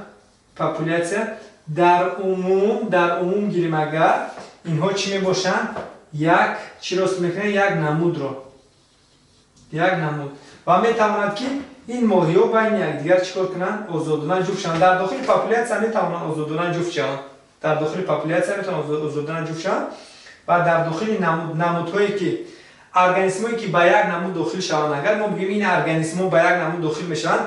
популяция дар умум гирем агар, инҳо чӣ мебошанд? Як чӣ рост мекунанд? Як намудро, як намуд. Ва метавонад, ки ин моҳиҳо байни якдигар чӣ кор кунанд? Озодона ҷуфт шаванд. Дар дохили популяция метавонанд озодона ҷуфт шаванд, дар дохили популяция метавонанд озодона ҷуфт шаванд. Ва дар дохили намудҳое ки, организмҳое ки ба як намуд дохил шаванд, агар мо бигӯем, ин организмҳо ба як намуд дохил мешаванд,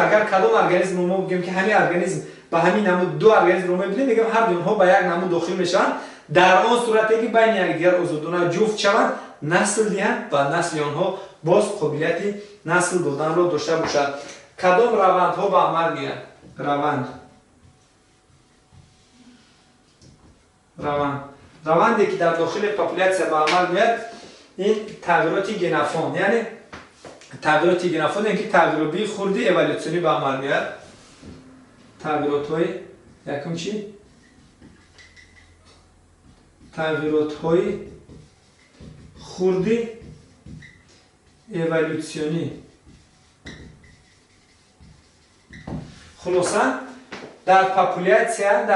агар кадом организмро мо бигӯем, ки ҳамин организм ба ҳамин намуд, ду организмро мебинем, мегӯем, ҳарду онҳо ба як намуд дохил мешаванд дар он сурате ки байни якдигар озодона ҷуфт шаванд, насл диҳанд ва насли онҳо боз қобилияти насл доданро дошта бошад. Кадом равандҳо ба амал меояд? Раванд, раванде ки дар дохили популяция ба амал меояд, ин тағйироти генофон, яъне тағйироти генофон, ки тағйиробии хурди эволютсионӣ ба амал меояд. Тағйиротҳои якум чӣ? Тағйиротҳои хурди эволютсионӣ. Хулоса, дар популяция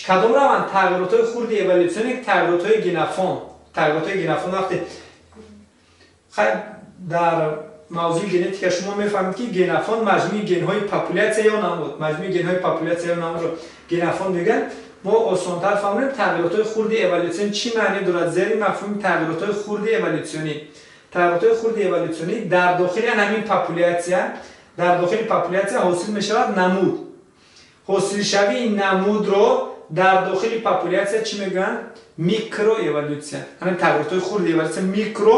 кадом раванд? Тағйиротҳои хурди эволютсионӣ, тағйиротҳои генофон, тағйиротҳои генофон. Вақте дар мавзӯи генетика шумо мефаҳмед, ки генофон маҷмӯи генҳои популяция ё намуд, маҷмӯи генҳои популяция ё намудро генофон мегӯянд. Мо осонтар фаҳмонем, тағйиротҳои хурди эволютсионӣ чӣ маъне дорад. Зери мафҳуми тағйиротҳои хурди эволютсионӣ, тағйиротҳои хурди эволютсионӣ дар дохили ҳамин популяция, дар дохили популяция ҳосил мешавад намуд. Ҳосилшавии намудро дар дохили популяция чӣ мегӯянд? Микроэволюция. Ҳамин тағйиротҳои хурди эволюция, микро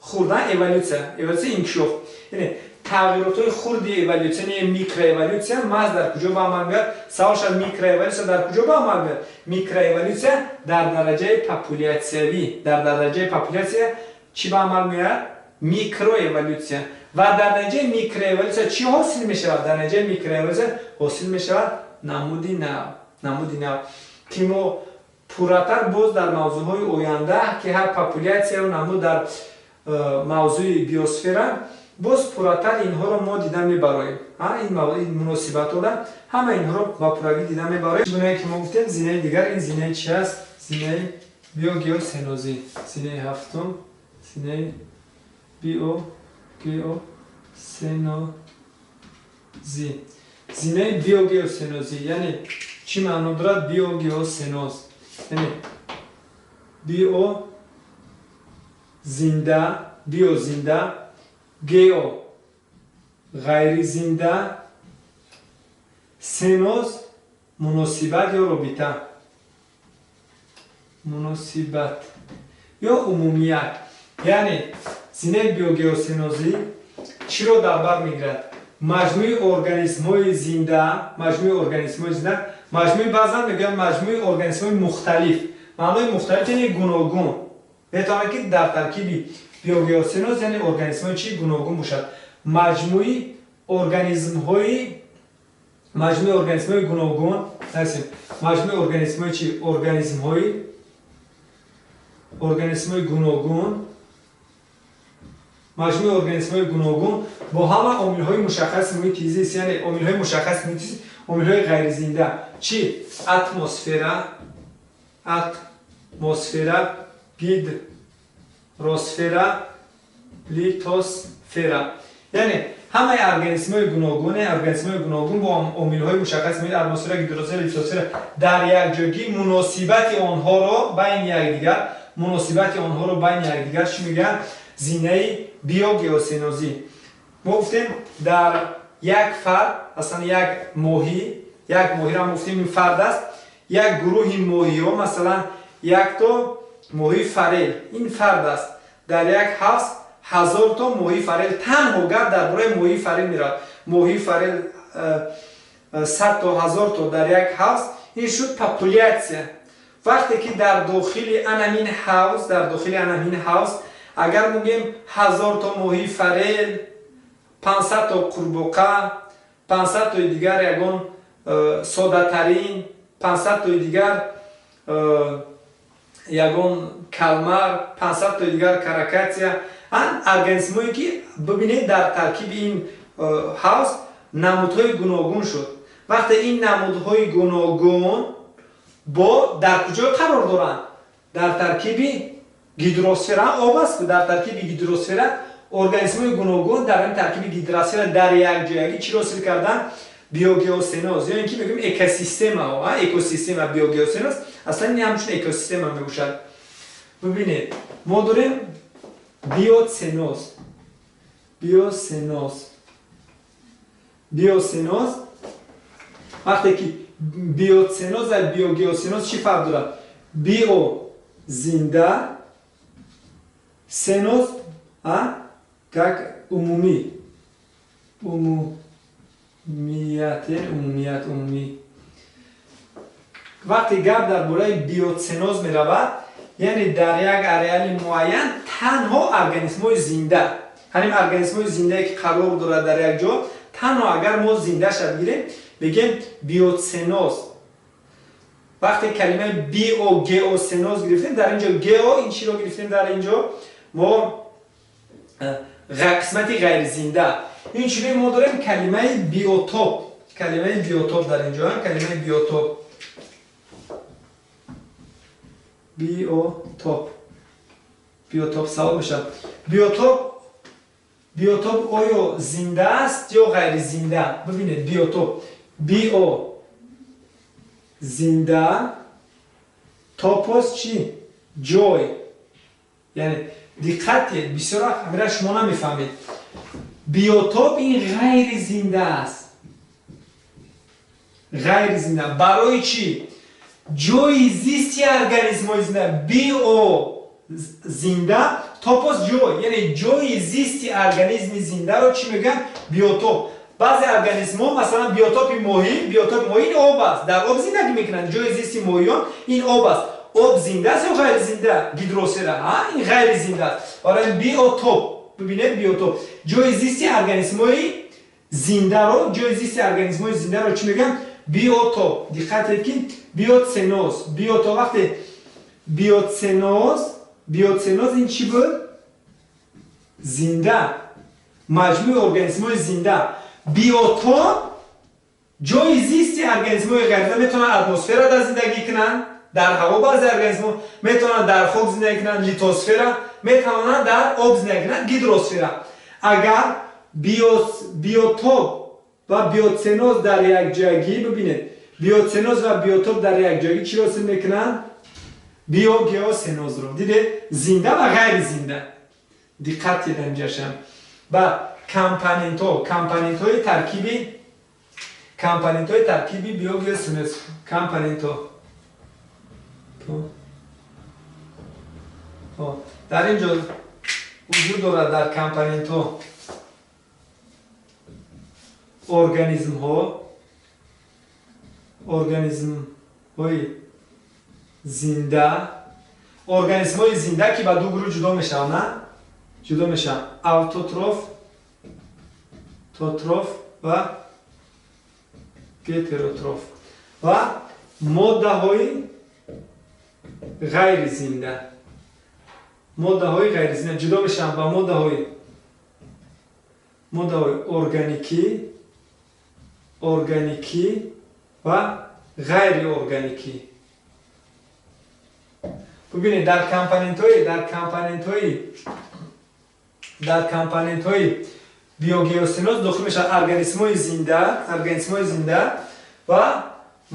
хурда, эволюция, эволюция инкишоф, яъне тағйиротҳои хурди эволютсия, микроэволюция маҳз дар куҷо ба амал меояд? Савол шуд: микроэволюция дар куҷо ба амал меояд? Микроэволюция дар дараҷаи популяциявӣ. Дар дараҷаи популяция чӣ ба амал меояд? Микроэволюсия. Ва дар натиҷаи микроэволюсия чӣ ҳосил мешавад? Дар натиҷаи микроэволюсия ҳосил мешавад намуди нав. Намуди нав, ки мо пурратар боз дар мавзӯъҳои оянда, ки ҳар популясияу намуд дар мавзӯи биосфера, боз пурратар инҳоро мо дида мебароем. Ин муносибатҳоро, ҳама инҳоро ба пуррагӣ дида мебароем. Гунае ки мо гуфтем, зинаи дигар ин зинаи чи аст? Зинаи биогеосенозӣ. Зинаи ҳафтум, зинаи биогеосенозӣ. Зинаи биогеосенозӣ яъне чӣ маъно дорад? Биогеосеноз яъне био зинда, био зинда, гео ғайризинда, сеноз муносибат ё робита, муносибат ё умумият. Яъне зинаи биогеосенозӣ чиро дар бар мегирад? Маҷмӯи организмҳои зинда, маҷмӯи организмҳои зинда, маҷмӯи, баъзан мегӯянд маҷмӯи организмҳои мухталиф. Маънои мухталиф яъне гуногун. Метавонад, ки дар таркиби биогеосеноз яъне организмҳои чи гуногун бошад. Маҷмӯи организмҳои гуногун, маҷмӯи организмҳои чи, организмҳои гуногун, маҷмӯи организмҳои гуногун бо ҳама омилҳои мушаххаси муҳити зист, яъне омилҳои мушаххаси муҳити зист, омилҳои ғайризинда чи? Атмосфера, гидросфера, литосфера. Яъне ҳамаи организмҳои гуногун, организмҳои гуногун бо омилҳои мушаххаси муҳит, атмосфера, гидросфера, литосфера дар якҷойгӣ муносибати онҳоро байни якдигар, муносибати онҳоро байни якдигар чӣ мегӯянд? Зинаи биогеосенозӣ. Мо гуфтем, дар як фард, масалан, як моҳӣ, як моҳиро мо гуфтем, ин фард аст, як гурӯҳи моҳиҳо, масалан, якто моҳии форел, ин фард аст. Дар як ҳавз 1000 то моҳии форел, танҳо гап дар бораи моҳии форел меравад, моҳии форел 100 то, 1000 то дар як ҳавз, ин шуд популяция. Вақте ки дар дохили анамин ҳавз, дар дохили анамин ҳавз агар мегӯем 1000 то моҳии форел, 500 то қурбоқа, 500 тои дигар ягон соддатарин, 500 тои дигар ягон калмар, 500 тои дигар каракатица, организмҳое ки бибинед, дар таркиби ин ҳавз намудҳои гуногун шуд. Вақте ин намудҳои гуногун бо дар куҷо қарор доранд? Дар таркиби гидросфера, об аст, дар таркиби гидросфера организмҳои гуногун дар ин таркиби гидросфера дар якҷоягӣ чиро ҳосил карданд? Биогеосеноз ё ин ки мегӯем экосистема, экосистема. Биогеосеноз аслан ин ҳамчун экосистема мебошад. Бибинед, мо дорем биоценоз. Биосеноз, биосеноз. Вақте ки биоценоз ва биогеосеноз чӣ фарқ дорад? Био зинда, сеноз как умумӣ, умумият, умумият, умумӣ. Вақте гап дар бораи биоценоз меравад, яъне дар як ареали муайян танҳо организмҳои зинда, ҳамин организмҳои зиндае ки қарор дорад дар як ҷо, танҳо агар мо зиндаша бигирем, мегӯем биоценоз. Вақте калимаи биогеосеноз гирифтем, дар ин ҷо гео ин чиро гирифтем? Дар ин ҷо мо қисмати ғайризинда. Инчунин мо дорем калимаи биотоп. Калимаи биотоп дар ин ҷо, калимаи биотоп, биотоп, биотоп. Савол мешавад: биотоп, биотоп оё зинда аст ё ғайризинда? Бибинед, биотоп, био зинда, топос чӣ? Ҷой. Яъне диққат диҳед, бисёр вақт ҳамира шумо намефаҳмед. Биотоп ин ғайризинда аст. Ғайризинда барои чӣ? Ҷои зисти организмҳои зинда. Био зинда, топос ҷой, яъне ҷои зисти организми зиндаро чӣ мегӯянд? Биотоп. Баъзе организмҳо, масалан, биотопи моҳӣ, биотопи моҳӣ ин об аст, дар об зиндагӣ мекунанд. Ҷои зисти моҳиён ин об аст. Об зинда аст ё ғайризинда? Гидросфера ин ғайризинда аст. Барои биотоп. Бибинед, биотоп ҷои зисти организмҳои зиндаро, ҷои зисти организмҳои зиндаро чӣ мегӯянд? Биотоп. Диққат диҳед, ки биоценоз, биотоп, вақте биоценоз, биоценоз ин чӣ буд? Зинда, маҷмӯи организмҳои зинда. Биотоп ҷои зисти организмҳои ғайризинда. Метавонанд атмосфера дар зиндагӣ кунанд, дар ҳаво баъзе организмҳо метавонанд дар хок зиндагӣ кунанд, литосфера, метавонанд дар об зиндагӣ кунанд, гидросфера. Агар биотоп ва биоценоз дар якҷоягӣ, бибинед, биоценоз ва биотоп дар якҷоягӣ чиро ҳосил мекунанд? Биогеоценозро. Дидед, зинда ва ғайризинда. Диққат диҳед инҷашам ба компонентҳо, компонентҳои таркиби, компонентҳои таркиби биогеоценоз, компонентҳо. Дар ин ҷо вуҷуд дорад дар компонентҳо организмҳо, организмҳои зинда, организмҳои зинда, ки ба ду гурӯҳ ҷудо мешаванд, на? Ҷудо мешаванд: автотроф, тотроф ва гетеротроф, ва моддаҳои ғайризинда. Моддаҳои ғайризинда ҷудо мешаванд ба моддаҳои органикӣ, органикӣ ва ғайриорганикӣ. Бубинед, дар компонентҳои, дар компонентҳои биогеоценоз дохил мешавад организмҳои зинда, организмҳои зинда ва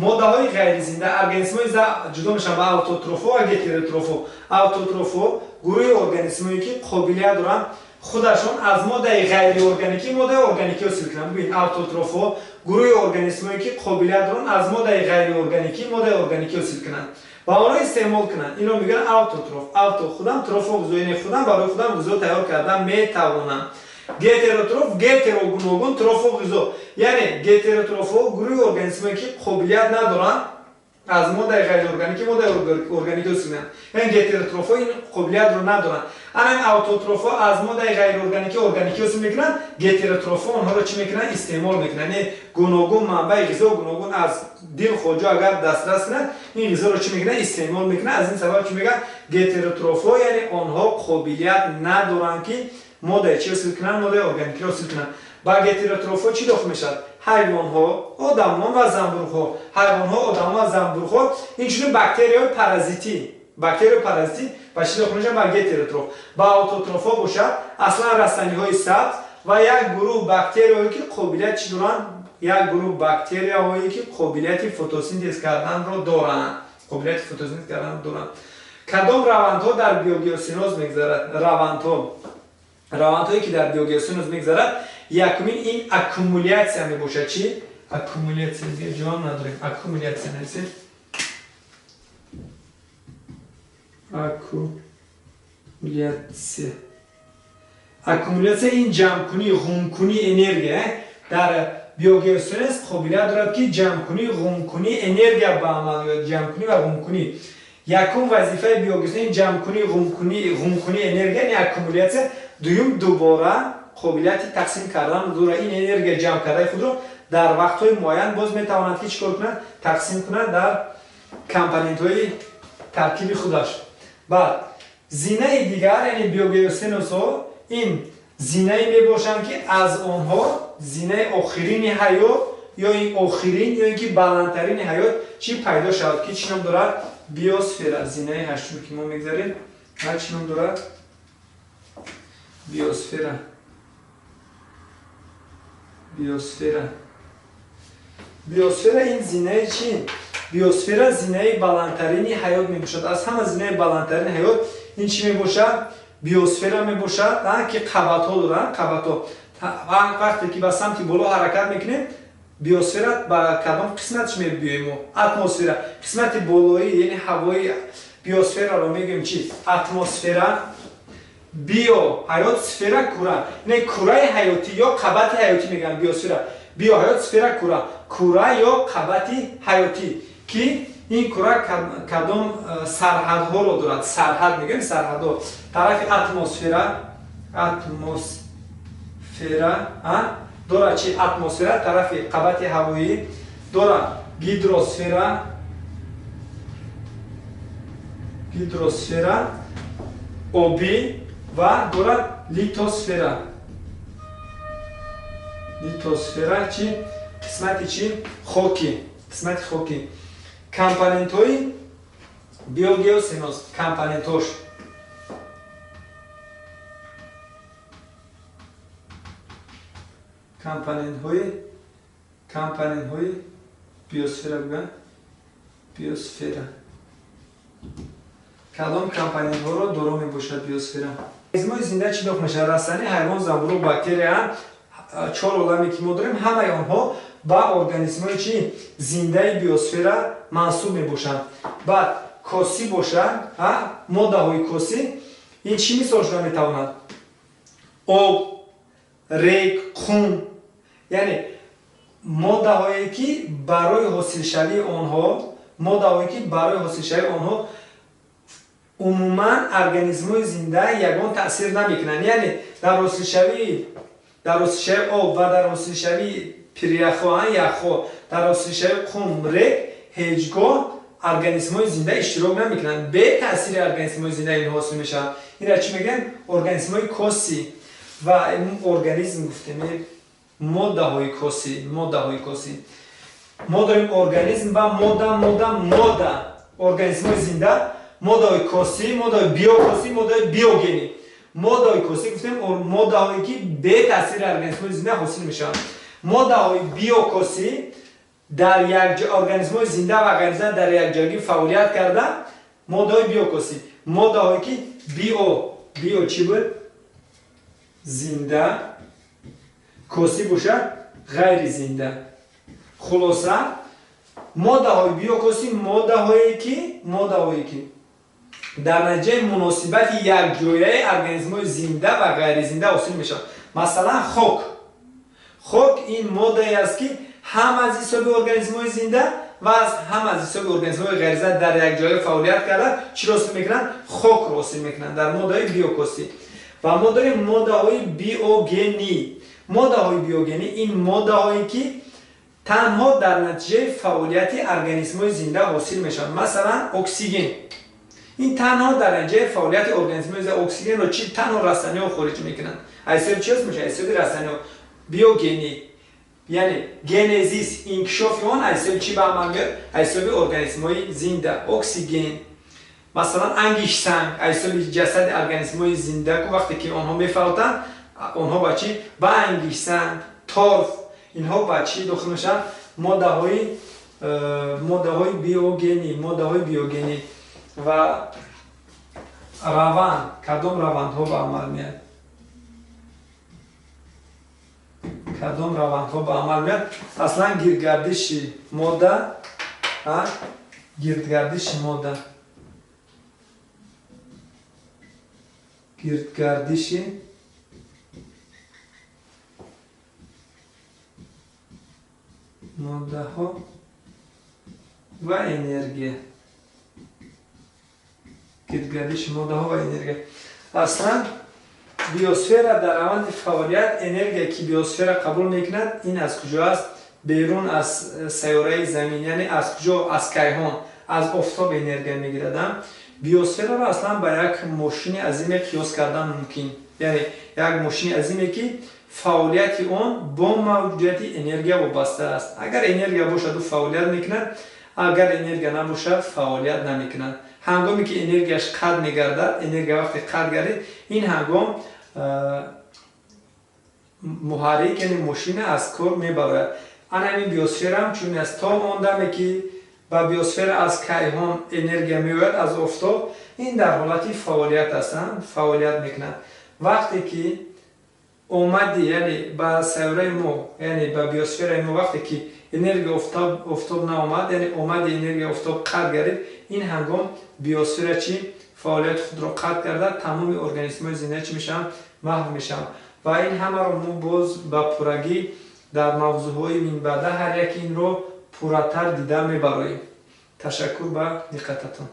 моддаҳои ғайризинда. Организмҳои зинда ҷудо мешаванд ба автотрофҳо ва гетеротрофҳо. Автотрофҳо гурӯҳи организмҳое, ки қобилият доранд худашон аз моддаи ғайриорганикӣ моддаи органикӣ ҳосил кунанд. Бубинед, автотрофҳо гурӯҳи организмҳое, ки қобилият доранд аз моддаи ғайриорганикӣ моддаи органикӣ ҳосил кунанд ва онро истеъмол кунанд. Инро мегӯянд автотроф. Авто худам, трофо ғизо, яъне худам барои худам ғизо тайёр кардан метавонам. Гетеротроф, гетеро гуногун, трофо ғизо, яъне гетеротрофҳо гурӯҳи организмҳое, ки қобилият надоранд аз моддаи ғайриорганикӣ моддаи органикӣ ҳосил кунанд. Яъне гетеротрофҳо ин қобилиятро надоранд. Ана ин автотрофҳо аз моддаи ғайриорганикӣ органикӣ ҳосил мекунанд, гетеротрофҳо онҳоро чӣ мекунанд? Истеъмол мекунанд. Яъне гуногун манбаи ғизо, гуногун аз дил хоҷо агар дастрас кунанд, ин ғизоро чӣ мекунанд? Истеъмол мекунанд. Аз ин сабаб чӣ мегӯянд? Гетеротрофҳо, яъне онҳо қобилият надоранд, ки моддаи чӣ ҳосил кунанд? Моддаи органикиро ҳосил кунанд. Ба гетеротрофҳо чӣ дохил мешавад? Ҳайвонҳо, одамон ва занбурғҳо. Ҳайвонҳо, одамон ва занбурғҳо, инчунин бактерияҳои паразитӣ. Бактерияҳои паразитӣ ба чӣ дохил мешаванд? Ба гетеротроф. Ба автотрофҳо бошад аслан растаниҳои сабз ва як гурӯҳ бактерияҳое, ки қобилият чӣ доранд? Як гурӯҳ бактерияҳое, ки қобилияти фотосинтез карданро доранд. Қобилияти фотосинтез карданро доранд. Кадом равандҳо дар биогеоценоз мегузарад? Равандҳо, равандҳое, ки дар биогеоценоз мегузарад, якумин ин аккумулятсия мебошад. Чӣ? Аккумулятсия. Ҷавоб надорем. Аккумулятсия нависед. Аккумулятсия. Аккумулятсия ин ҷамъкунӣ, ғумкунии энергия. Дар биогеоценоз қобилият дорад, ки ҷамъкунӣ, ғумкунии энергия ба амал ояд. Ҷамъкунӣ ва ғумкунӣ. Якум вазифаи биогеоценоз ин ҷамъкунӣ, ғумкунии энергия, яъне аккумулятсия. Дуюм, дубора қобилияти тақсим кардан дорад. Ин энергия ҷамъ кардаи худро дар вақтҳои муайян боз метавонад, ки чӣ кор кунад? Тақсим кунад дар компонентҳои таркиби худаш. Баъд зинаи дигар, яъне биогеоценозҳо ин зинае мебошанд, ки аз онҳо зинаи охирини ҳаёт ё ин охирин ё ин ки баландтарини ҳаёт чӣ пайдо шавад, ки чӣ ном дорад? Биосфера. Зинаи ҳаштум, ки мо мегзарем, ва чӣ ном дорад? Биосфера. Биосфера. Биосфера ин зинаи чӣ? Биосфера зинаи баландтарини ҳаёт мебошад. Аз ҳама зинаи баландтарини ҳаёт ин чӣ мебошад? Биосфера мебошад, ки қабатҳо доранд, қабатҳо. Вақте ки ба самти боло ҳаракат мекунем, биосфера ба кадом қисматш мебиёем мо? Атмосфера. Қисмати болоӣ, яъне ҳавои биосфераро мегӯем чӣ? Атмосфера. Био ҳаёт, сфера кура, яъне кураи ҳаётӣ ё қабати ҳаётӣ мегӯянд биосфера. Био ҳаёт, сфера кура, кура ё қабати ҳаётӣ, ки ин кура кадом сарҳадҳоро дорад? Сарҳад мегӯем, сарҳадҳо тарафи атмосфера, Атмосфера, дора чи? Атмосфера тарафи қабати ҳавоӣ, дора гидросфера, гидросфера обӣ ва дорад литосфера. Литосфера чи? Қисмати чи? Хоки, қисмати хоки. Компонентҳои биогеосеноз, компонентҳош. Компонентҳои биосфера бигӯям, биосфера. Кадом компонентҳоро доро мебошад биосфера? Организмҳои зинда чӣ дохил мешавад? Растанӣ, ҳайвон, занбӯруғ, бактерия, чор оламе ки мо дорем, ҳамаи онҳо ба организмҳои чи? Зиндаи биосфера мансуб мебошанд. Баъд косӣ бошад, моддаҳои косӣ ин чӣ мисол шуда метавонад? Об, рег, қум, яъне моддаҳое ки барои ҳосилшавии онҳо, моддаҳое ки барои ҳосилшавии онҳо умуман организмҳои зинда ягон таъсир намекунанд. Яъне дар ҳосилшавии об ва дар ҳосилшавии пиряхҳо, яхҳо, дар ҳосилшавии қум, рег ҳеҷ гоҳ организмҳои зинда иштирок намекунанд. Бе таъсири организмҳои зинда инҳо ҳосил мешаванд. Инро чӣ мегӯянд? Организмҳои косӣ. Ва организм гуфтем моддаҳои косӣ, моддаҳои косӣ. Мо дорем организм ва модда, модда, модда. Организмҳои зинда, моддаҳои косӣ, моддаҳои биокосӣ, моддаҳои биогенӣ. Моддаҳои косӣ гуфтем моддаҳое ки бе таъсири организмҳои зинда ҳосил мешаванд. Моддаҳои биокосӣ дар як организмҳои зинда ва ғайризинда дар якҷоягӣ фаъолият карда, моддаҳои биокосӣ. Моддаҳое ки био, био чӣ буд? Зинда, косӣ бошад ғайризинда. Хулоса, моддаҳои биокосӣ моддаҳое ки дар натиҷаи муносибати якҷояи организмҳои зинда ва ғайризинда ҳосил мешаванд. Масалан, хок. Хок ин моддае аст ки ҳам аз ҳисоби организмҳои зинда ва ҳам аз ҳисоби организмҳои ғайризинда дар якҷоя фаъолият карда чиро ҳосил мекунанд? Хокро ҳосил мекунанд дар моддаҳои биокосӣ. Ва мо дорем моддаҳои биогенӣ. Моддаҳои биогенӣ ин моддаҳое ки танҳо дар натиҷаи фаъолияти организмҳои зинда ҳосил мешаванд. Масалан, оксиген. Ин танҳо дар натиҷаи фаъолияти организмҳои зинда оксигенро чи танҳо растаниҳо хориҷ мекунанд. Аз ҳисоби чи ҳосил мешавад? Аз ҳисоби растаниҳо. Биогенӣ, яъне генезис, инкишофи он аз ҳисоби чӣ ба амал меояд? Аз ҳисоби организмҳои зинда. Оксиген. Масалан, ангиштсанг аз ҳисоби ҷасади организмҳои зинда, ку вақте ки онҳо мефавтанд, онҳо ба чӣ? Ба ангиштсанг, торф, инҳо ба чӣ дохил мешаванд? Моддаҳои биогенӣ, моддаҳои биогенӣ. Ва раванд, кадом равандҳо ба амал меояд? Кадом равандҳо ба амал меояд? Аслан гирдгардиши модда, гирдгардиши модда, гирдгардиши моддаҳо ва энергия. Гирдгардиши моддаҳо ва энергия. Аслан биосфера дар раванди фаъолият энергия ки биосфера қабул мекунад, ин аз куҷо аст? Берун аз сайёраи Замин, яъне аз куҷо? Аз кайҳон, аз офтоб энергия мегирад. Биосфераро аслан ба як мошини азиме қиёс кардан мумкин. Яъне як мошини азиме ки фаъолияти он бо мавҷудияти энергия вобаста аст. Агар энергия бошад, ӯ фаъолият мекунад, агар энергия набошад, фаъолият намекунад. Ҳангоме ки энергияш қатъ мегардад, энергия вақте қатъ гардид, ин ҳангом муҳаррик, яъне мошина аз кор мебарояд. Ана ҳамин биосфера ҳам чунин аст. То он даме ки ба биосфера аз кайҳон энергия меояд, аз офтоб, ин дар ҳолати фаъолият аст, фаъолият мекунад. Вақте ки омади, яъне ба сайёраи мо, яъне ба биосфераи мо вақте ки энергия офтоб наомад, яъне омади энергия офтоб қатъ гардид, ин ҳангом биосфера чӣ? Фаъолияти худро қатъ карда, тамоми организмҳои зинда чӣ мешаванд? Маҳв мешаванд. Ва ин ҳамаро мо боз ба пуррагӣ дар мавзӯъҳои минбаъда ҳар яки инро пурратар дида мебароем. Ташаккур ба диққататон.